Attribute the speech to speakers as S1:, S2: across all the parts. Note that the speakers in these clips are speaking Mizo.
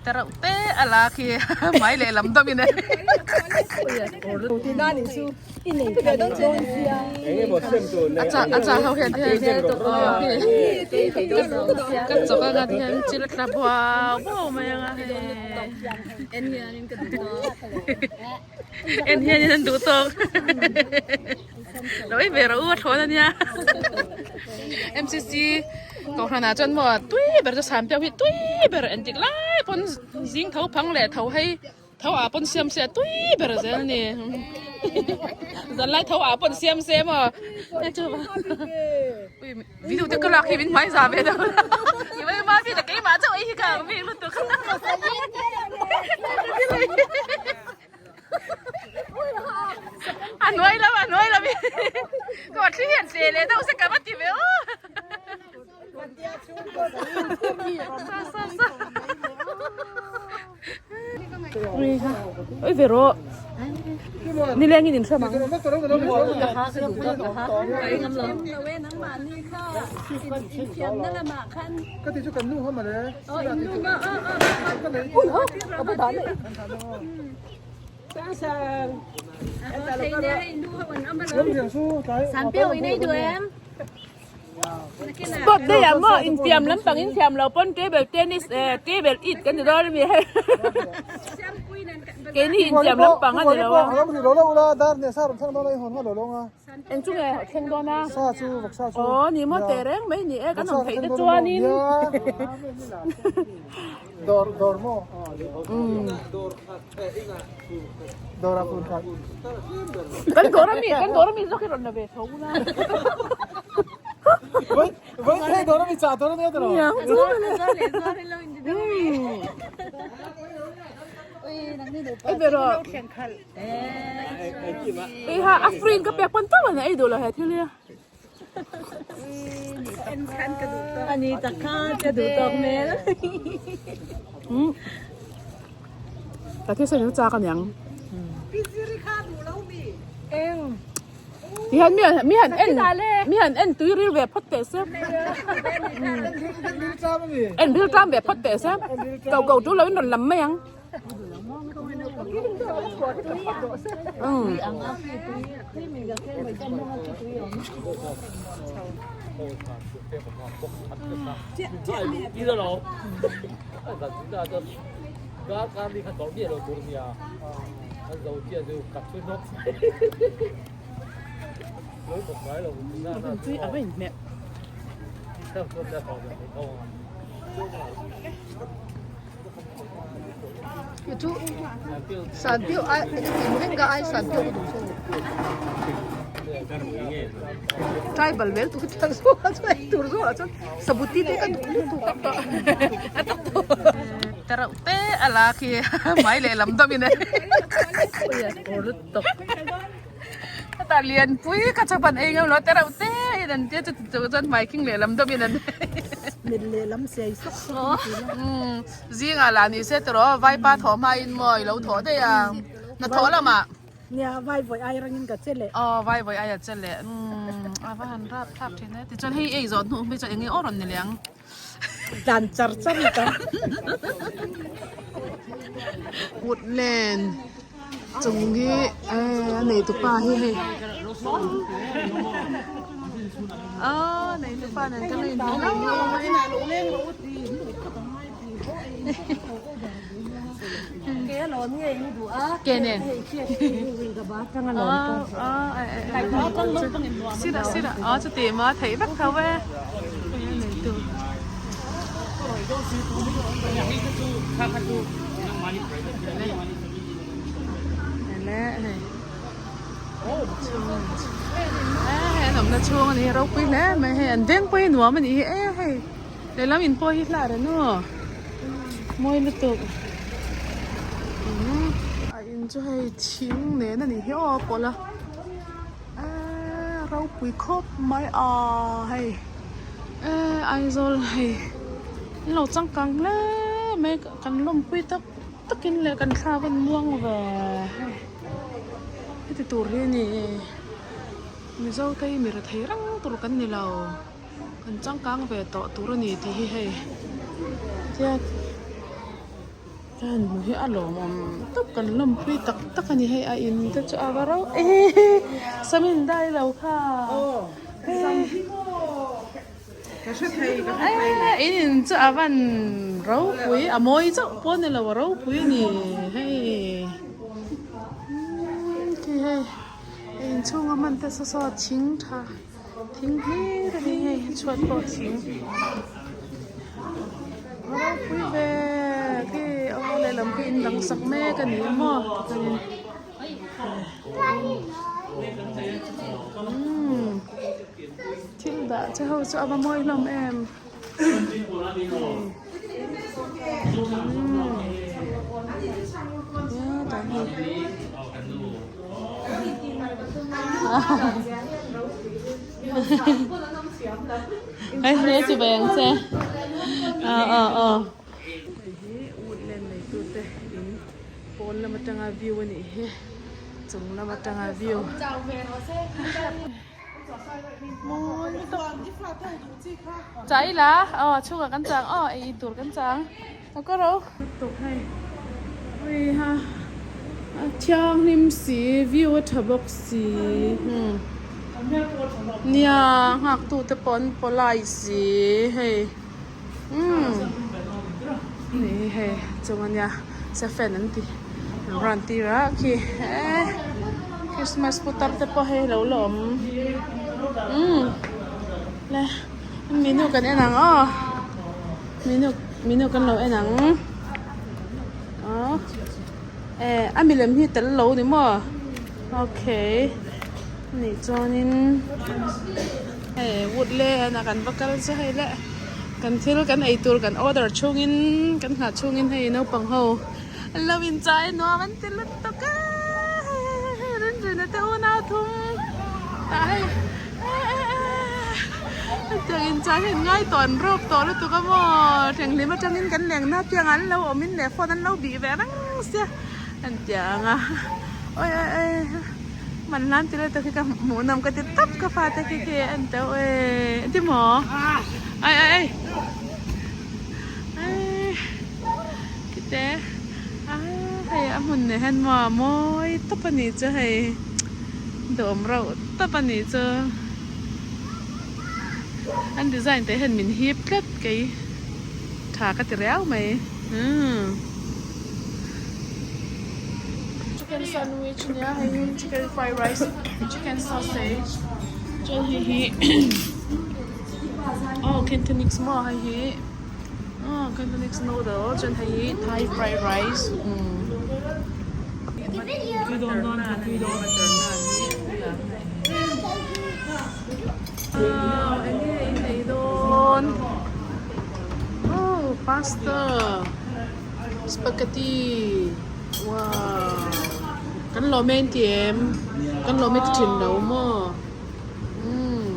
S1: Tereuh te a la khi mai leh lam dawm in a chah a chah ho hian kan chawk anga ti hian chil a tla buau buau mai anga hei en hian in an duh tawk lo ei ve rawh u a thlawn ania M_C_C kohhran ah chuan maw tui ber chu sam piau hi tui ber entik lai pawn zing tho phang leh tho hei tho ah pawn siam se a tui ber zel a ni zan lai tho ah pawn siam se maw video te ka lak hi min hmai za ve deuh i vai ma bik a keimah chauh ei hi ka ang bik lutuk. A nuai lo a nuai lo mi ka thli hian tle leh deuh se ka va ti ve aw sa sa sa oi ve rawh nileng in inhram ang Sport day ah maw infiam lampang infiam lo pawn table tennis eh table it kan ti dawn ami hei keini infiam lampang a ni lo a. Eng chu nge thleng dawn a? Aw ni maw teh reng mai ni e kan awm theih te chuanin Kan dawr ami kan dawr ami zawk hi rawn la ve tho bula. Ei ve rawh. Ei ha a free in ka pek pawn teuh a ei duh lo he thil hi.
S2: Ani tak kha ka duh tawk hmel.
S1: Ka thil sawi chu chak aniang. Ti hian mi mi han en mi han en tui ril ve phawt teh se. En ril tlam ve phawt teh se. Ko ko tu lo in rawn lam mai ang.
S3: Chu san piau ai moringa ai san piau ka duh zawk tribal vel tur chuan zawk ah chuan ei tur zawk ah chuan sabuti te ka duh lutuk
S1: a tak tawh te reuh te a la khi mai leh lam dawm in hetah lianpui ka chapan ei ngam lo te reuh te in an tia chuti chung chuan hmai khing leh lam dawm in an
S2: mit leh lam sei sawk sawk in ti
S1: la zingah lah ni se tawh vaipa thawh hma in maw i lo thawh daih a hnathawh lamah
S2: nia vai vawi ai rangin ka che leh
S1: aw vai vawi ai a che leh a va han rap thlak thin e tichuan hei ei zawh hnu hi chuan eng nge aw rawn ni leh ang
S2: dan char char i tam
S1: woodland chung hi a neitupa hi hei aw neitupa nen kan lo inhmu hlauh mai ke nen sirah sirah aw chuti maw a theih vek tho e neitu hei an awmna chhung a ni hi ropui hle mai hei an veng pawh hi nuam a nih hi e hei. Lehlam in pawh hi hlah reng aw mawi lutuk a in chu hei thing nen a nih hi aw pawlh a eee ropui khawp mai a hei eee Aizawl hei an lo changkang hle mai kan lawmpui tak takin leh kan thla a van muang ve hei heti tur hi a ni Mizo te hi mi rethei reng tur kan ni lo. Kan changkang ve tawh tur a ni tih hi hei tiat Ka han hmu hi a lawmawm tawp kan lawmpui tak tak a ni hei a in te chu a va rau eee sam in dai lo kha eee in in chu a van ropui a mawi chauh pawh a ni lo a ropui a ni hei umm khi hei inchhunga hman te saw saw thing tha. Thing hlir a ni hei chhuat pawh thing a ropui ve khi aw lehlam khi in dang sak mek a ni a maw tichuanin umm thil dah che ho chu a va mawi hlawm em umm hetah hian. Hei hle chi ve ang che aw aw aw. Hei hi woodland neitu te in pawn lam atanga view a nih hi chung lam atanga view mawi lutuk chah ila aw chhungah kan chang aw ei tur kan chang. A ka ro lutuk hei ui ha a thianghlim si view a tha bawk si hmm nia nghak tu te pawh an polite si hei umm ni hei chung ania sefen an ti an run tir a khi eh christmas putar te pawh hei lo la awm umm le menu kan en ang aw. Menu menu kan lo en ang aw eh a milem hi tel lo ni maw okay anih chuanin hei woodland ah kan va kal chu hei le kan thil kan ei tur kan order chhungin kan nghah chhungin hei naupang ho an lo inchai nuam an ti lutuk a hei hei hei rinrina te unau thum tah hei. Hetiang in chai hian ngai tawh an rawp tawh lutuk a maw thenghlim atangin kan leng na piangah an lo awm in leh phone an lo bih ve reng sia an ti ang a awi awi awi man hlan ti lutuk hi ka hmuh nawm ka ti tawp ka fate khi khi an ti awi an ti maw ai ai ai ai khite a hei a hmun nen hian maw mawi tawp a ni chu hei. Dawm rauh tawp a nih chu. An design te hian min hip tlat kei tha ka ti riau mai umm. Chicken sandwich nia hei hi chicken fried rice chicken sausage chuan hei hi aw cantonese maw hei hi aw cantonese noodle chuan hei hi thai fried rice umm. Wow enge in ei dawn oh pasta spaghetti wow kan lawm e inti em kan lawm e ti thin lo maw umm.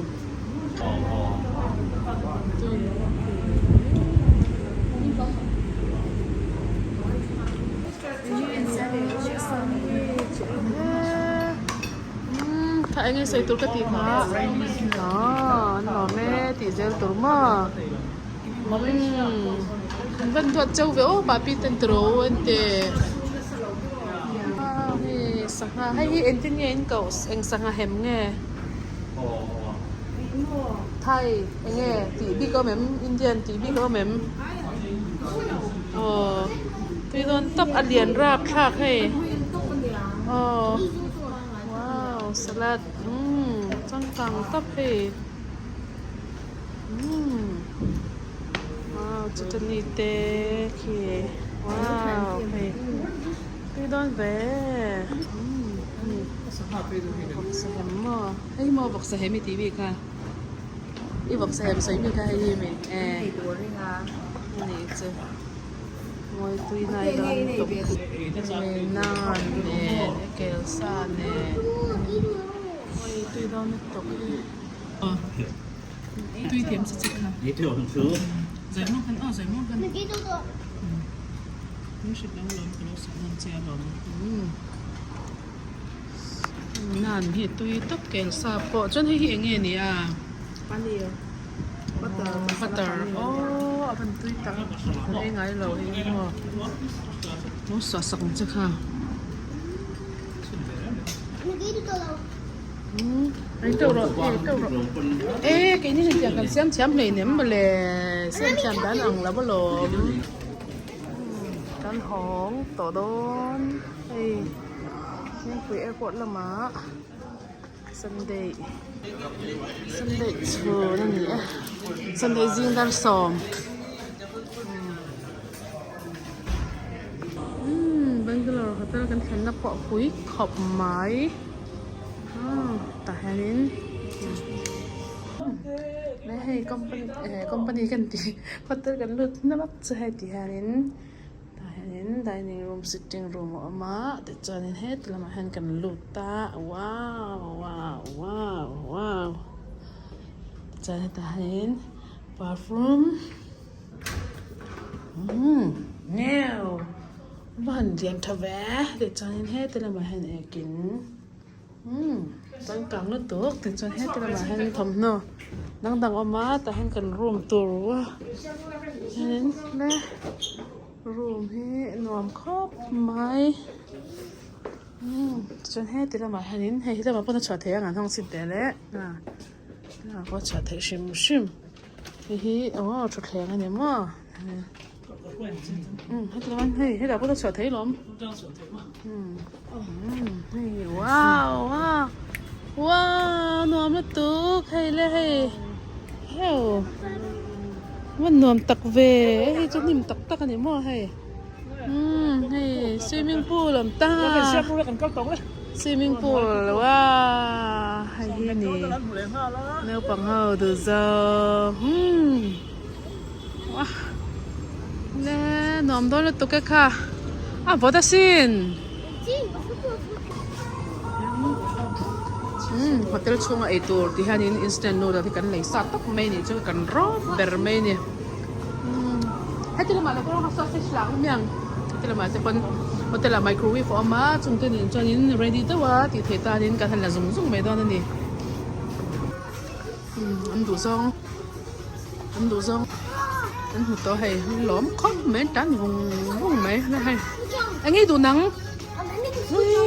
S1: Tha eng nge sawi tur ka tih kha aw an lawm e tih zel tur maw an van duat cheu ve aw papi ten tiro an ti hei sangha hei hi engtin nge in koh eng sangha hem nge thai eng nge tih bik a awm em Indian tih bik a awm em aw. Tui dawn tawp a lian rap thlak hei aw wow salad umm changkang tawp hei umm wow chutani te khi wow hei tui dawn ve umm vawksa hem maw hei maw vawksa hem i tih bik kha i vawksa hem sawi bik kha hei hi mi eh ani chu. Ngawi tui hnai dawn lutuk hei nan nen kel sa nen ngawi tui dawn lutuk tui thiam chi chi kha zai maw khan aw zai maw khan min hrilh lo lawm ka lo sawi dawn che alawm nan hi tui tawp kel sa pawh chuan hei hi eng nge ni a paneer butter aw. a van tui tak kan ei ngai lo hei hi maw lo suah sak ang che kha umm ei teuh rawh ei teuh rawh e keini hetiang kan siam thiam hleinem mawle siam thiam dan ang lo alawm kan hawng tawh dawn hei Lengpui airport lamah. Sunday Sunday chhun a ni e Sunday zing dar sawm umm Bangalore hotel kan thlenna pawh a pui khawp mai umm tah hianin le hei company eh company kan tih hotel kan lut na vak chu hei ti hianin. Tah hianin dining room sitting room a awm a tichuanin heti lamah hian kan lut a wow wow wow wow tichuan hetah hianin bathroom umm neu va han lian tha ve tichuanin heti lamah hian ekin umm changkang lutuk tichuan heti lamah hian thawmhnaw dang dang a awm a tah hian kan room tur hianin le room hi nuam khawp mai umm tichuan heti lamah hianin hei he lamah pawn a chhuah theih ang an hawng chin teh leh ah lamah pawh a chhuah theih hrim hrim hei hi aw thutthleng a ni maw. Umm heti lamah hei hetah pawh a chhuah theih alawm umm hei wow wow wow nuam lutuk hei le hei heu va nuam tak ve hei chu hnim tak tak a ni maw hei umm hei swimming pool a awm ta swimming pool wow hei hi a ni naupang ho duh zawng umm. Le nuam dawn lutuk e kha a vawt asin umm hotel chhunga eitur ti hianin instant noodle hi kan lei sa tawp mai anih chu kan rawp ber mai a ni umm heti lamah lo pawh sausage lah a awm aniang heti lamah te pawn hotel ah microwave a awm a chungte nen chuanin ready deuh a tih theih tanin kan han la zung zung mai dawn a ni umm an duh zawng. An duh zawng an hmu tawh hei an lawm khawp mai an tan vung vung mai a hei eng nge i duh nang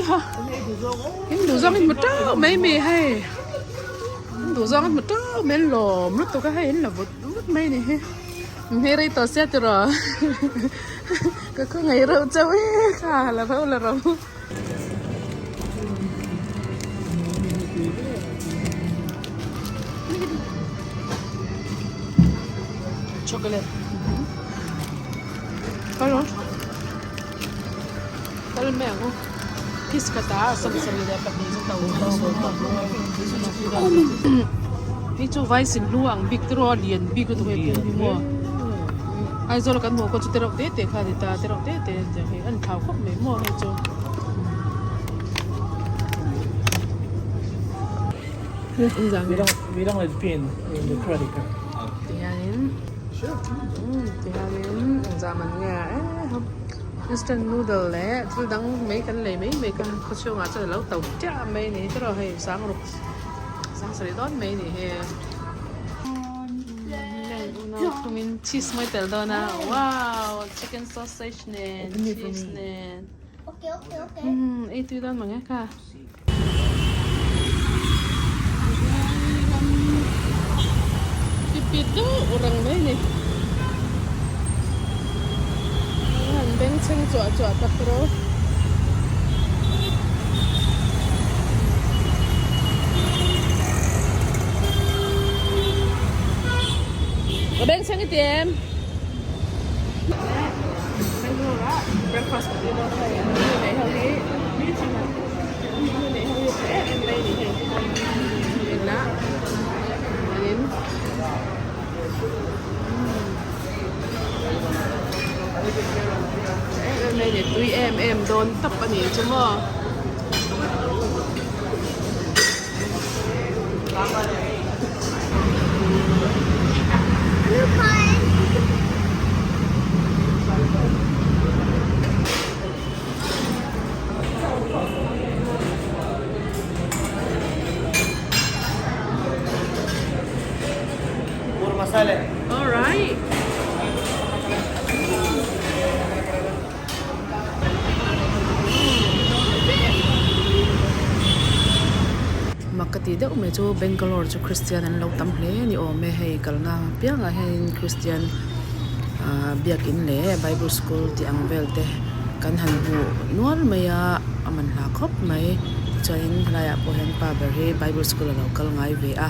S1: ha in duh zawng in hmu teuh mai mi hei an duh zawng an hmu teuh mai an lawm lutuk a hei an la vut vut mai a ni hi hei rei tawh sia tiraw ka khawngaih reuh chauh e kha la reuh la reuh. Chocolate. Kal kal mai ang u. Piece khat ah 72 chu to Hei chu vai sin hlu ang bik te rawh a lian bik lutuk hei pum hi maw. Aizawl kan hmuh kawt chu tereuh te te kha a ni ta tereuh te te hei a ni thlau khawp mai maw hei chu.
S4: We don't let pin in the credit card.
S1: Tihianin tihianin engzah man nge instant noodle leh thil dang mai kan lei mai mai kha khawchhungah chuan a lo to chiah mai a ni tiraw hei sangruk sang sarih dawn mai a ni hi. Thungin cheese mawi tel dawn a wow chicken sausage nen cheese nen umm ei tui dawn mang e kha. Pipi deuh reng mai a ni an bengchheng chuah chuah tak rawh. Ka bengchheng i ti em? Breakfast ka ti dawn hei an nu nei ho hi nu nei ho hi tha em em mai a ni hei enah chuanin Em em mai a ni tui em em dawn tawp a ni chu maw. Alright. deuh mai chu Bangalore chu Christian an lo tam hle a ni awm e hei kalna piangah hianin Christian ah biakin leh bible school tih ang vel te kan han hmuh nual mai a a man hla khawp mai tichuanin helaiah pawh hian pa ber hi bible school a lo kal ngai ve a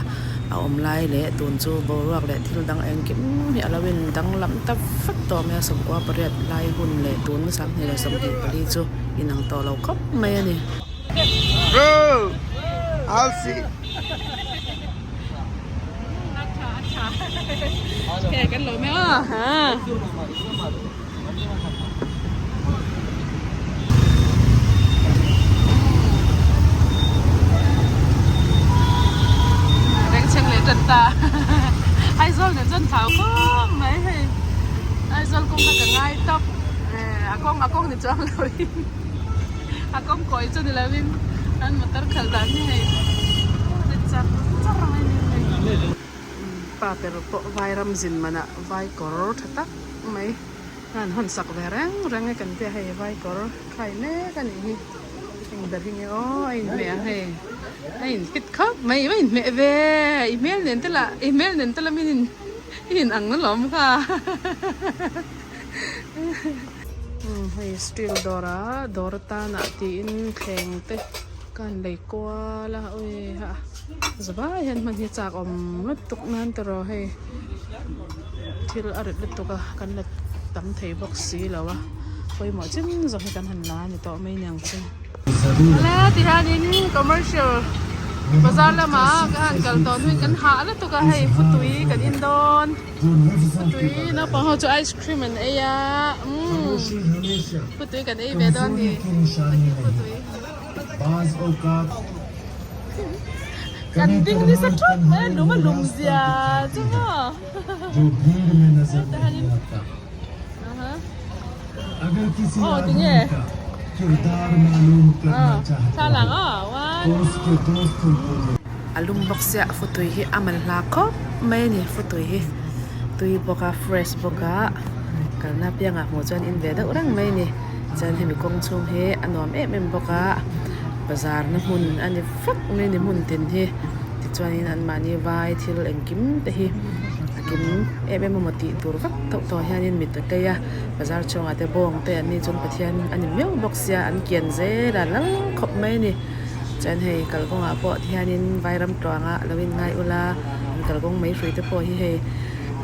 S1: a awm lai leh tun chu boruak leh thil dang engkim hi a lo in danglam ta vek tawh mai a sawmkua pariat lai hun leh tun 2024 chu inang tawh lo khawp mai a ni.
S5: Bro, I'll see.
S1: Bengchheng leh tan ta Aizawl nen chuan thlau khawp mai hei Aizawl kawng kha ka ngai tawp a kawng a kawng ni chuang lo in a kawng kawi chu ni lo in an motor khalh dan hi hei ri char char mai ni hei pa ber pawh vairam zin manah vai kawr tha tak mai a han hawn sak ve reng reng e kan tia hei vai kawr khai mek a nih hi eng ber hi nge aw a inhmeh ang hei a in fit khawp mai a inhmeh ve i hmel nen te lah i hmel nen te lamin in i in ang na lawm kha hei steel dawr a dawr atana tiin thleng te ka han lei kual a awi ha zavai hian hman hi chak awm lutuk nan tiraw hei thil a rit lutuk a kan la tam thei bawk si lo a pawimawh chin zawk hi kan han la a ni tawh mai niang chu. Awle tihianin commercial bazar lamah ka han kal tawh hnuin kan hah lutuk a hei futui kan in dawn futui naupang ho chu ice cream an ei a umm futui kan ei ve dawn ni futui. Kan ding nasa thut mai a lum a lum zia chu maw aw tinge thla lang aw one a lum bawk sia futui hi a man hla khawp mai a ni futui hi tui bawk a fresh bawk a kalna piangah hmuh chuan in ve deuh reng mai a ni. Chuan hemi kawng chhung hi a nuam em em bawk a bazar na hmun a ni vek mai a ni hmun tin hi tichuanin anmahni vai thil engkim te hi a kim em em emaw tih tur vak tawh tawh hianin mit a kei a bazar chhungah te bawng te an ni chuan Pathian a ni miau bawk sia an kian zel a lal khawp mai a ni chuan hei kalkawngah pawh tihianin vairam tluanga lo in ngai ula an kalkawng mai hrui te pawh hi hei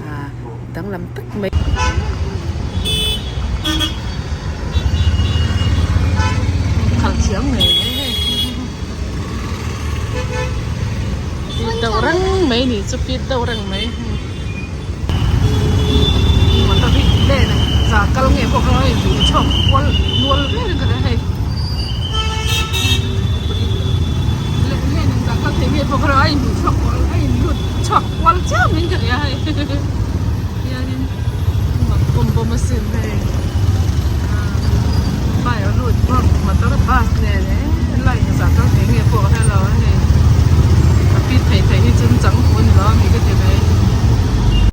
S1: ah danglam tak mai. Khalh thiam ngei mai hei pit deuh reng mai ni chu pit deuh reng mai motor hi lane za kal nge pawh kha hei duh chhuak kual nual viau in ka hria hei lane za kal thei nge pawh kha a in duh chhuak kual a in lut chhuak kual chiam in ka hria hei hianin mak bawm bawm asin hei.